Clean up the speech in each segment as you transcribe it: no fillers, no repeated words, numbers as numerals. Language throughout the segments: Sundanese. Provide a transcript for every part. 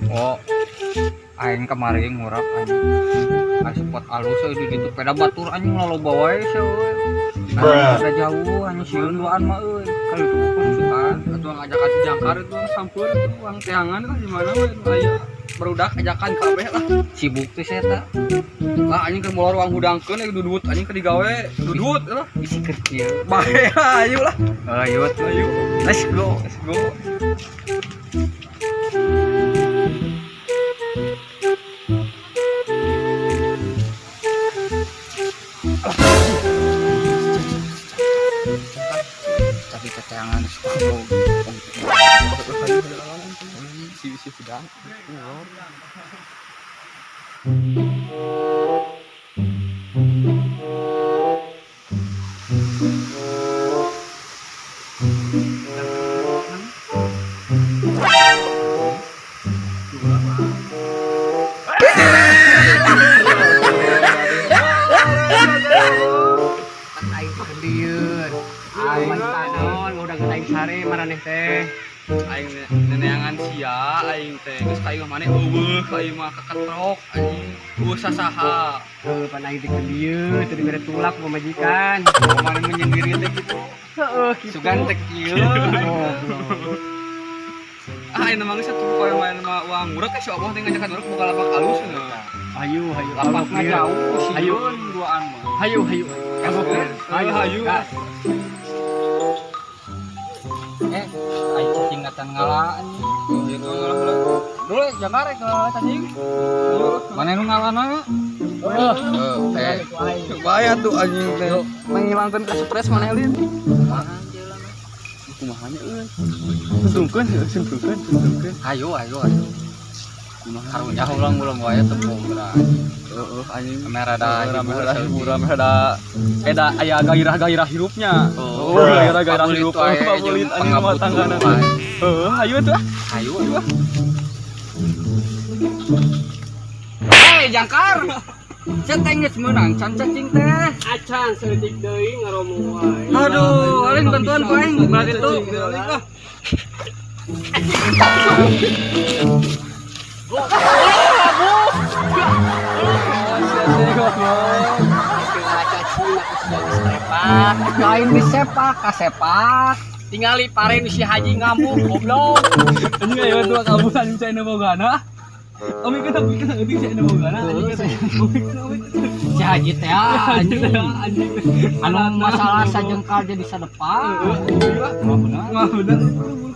Oh, aing kamari ngurap anjing. Aya spot alus euy di ditu peda batur anjing loloba wae sia euy. Ada jauh anjing sieun duaan mah euy. Kali itu kurusukan. Atuh ngajakan si jangkar itu sampur itu uang teangan lah di mana we aya barudak ajakan kabeh lah. Sibuk teh sia eta. Lah anjing keur molor uang hudangkeun euy dudut anjing keur digawe dudut lah. Bisi keur kieu. Bae lah ayo lah. Ayo Ayo. Let's go. Let's go. Tapi teteangan suka. Si si hudang. Aing kedieu. Aing tanon udah aing sare maraneh teh. Aing neneangan sia aing teh geus ka imah maneh eueuh ka imah kaketrok anjing. Eueuh sasaha. Heuh pan aing teh kedieu teu dibere tulak pamajikan. Maneh menyendiri teh gitu. Heeh kitu. Sugan teh kieu. Goblok. Ah aing mah geus atuh koyo main mah uang ngurek si Allah teh ngajakan ngurek boga lapak alus cenah. Hayu hayu. Lapakna jauh Hayu. sieun duaan mah. Hayu hayu. Hayu hayu. Eh, aing cacing ngatan ngala anjing. Dulu jangkar rek cacing. Mana nu ngalana? Heeh. Eh, Bahaya tuh anjing teh. Menghilangkan ka stres maneh lin. Kumaha nya euy. Sungkeun sungkeun sungkeun. Ayo ayo ayo. Karunya ulang-ulang wae tepung geura. Heeh anjing. Kamera da Rame rada hiburan rada eda aya gairah-gairah hirupnya. Oh, gairah-gairah pabulit hirup. wae, Pabulit jeung anjing rumah pangabutuh tanggana. wae. Heeh, ayo tuh ah. Ayo ayo. Hei, jangkar. Saya geus meunang can cacing teh. Acan saeutik deui ngaromo wae. Aduh, aling bantuan ku aing berarti tuh. Ah. Lain disepak, kasepak. Tingali pare nu si Haji ngamuk goblok. Anjing ayo tuh kabur anjing cai bogana. Umi kita bikin anjing cai bogana anjing. Si Haji teh anjing. Anjing. Anu masalah sajengkal jadi sadepan. Mah bener. Mah bener.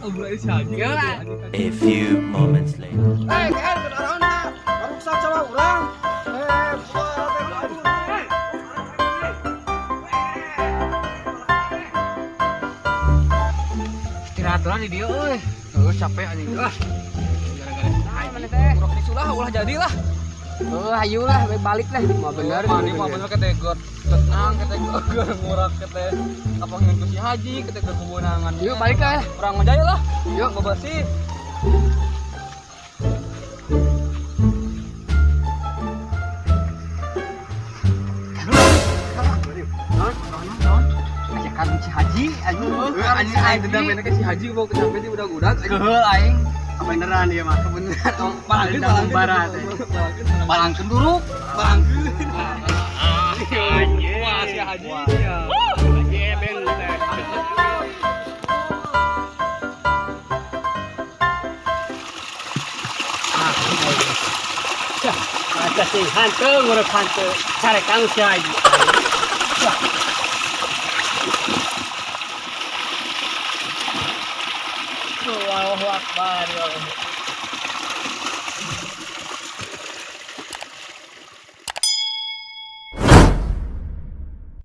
Kabur aja si Haji. A few moments later. Eh, kan kendaraan rusak sama orang. Eh, Istirahat lah di dieu euy. Heeh, capek anjing. Ah. Gara-gara si Haji. Urang disulah ulah jadilah. Heuh, hayu lah balik lah. Mah bener. Mah mah bener kete gor tenang kete gor ngurak kete apa nginku si Haji kete gor kewenangan. Yuk balik lah. Urang mah jaya lah. Yuk. Bebersih. Ajakan si Haji anjing. Anjing aing dendam ke si Haji bawa ke sampai di udah-udah Keheul aing. Kebeneran ieu mah. Kebeneran palangkeun Dendam barat. Palangkeun duruk. Palangkeun. Wah, si Haji. Haji eben teh. Cacing hantu ngurek hantu carekan si Haji. Allahu Akbar ya Allah.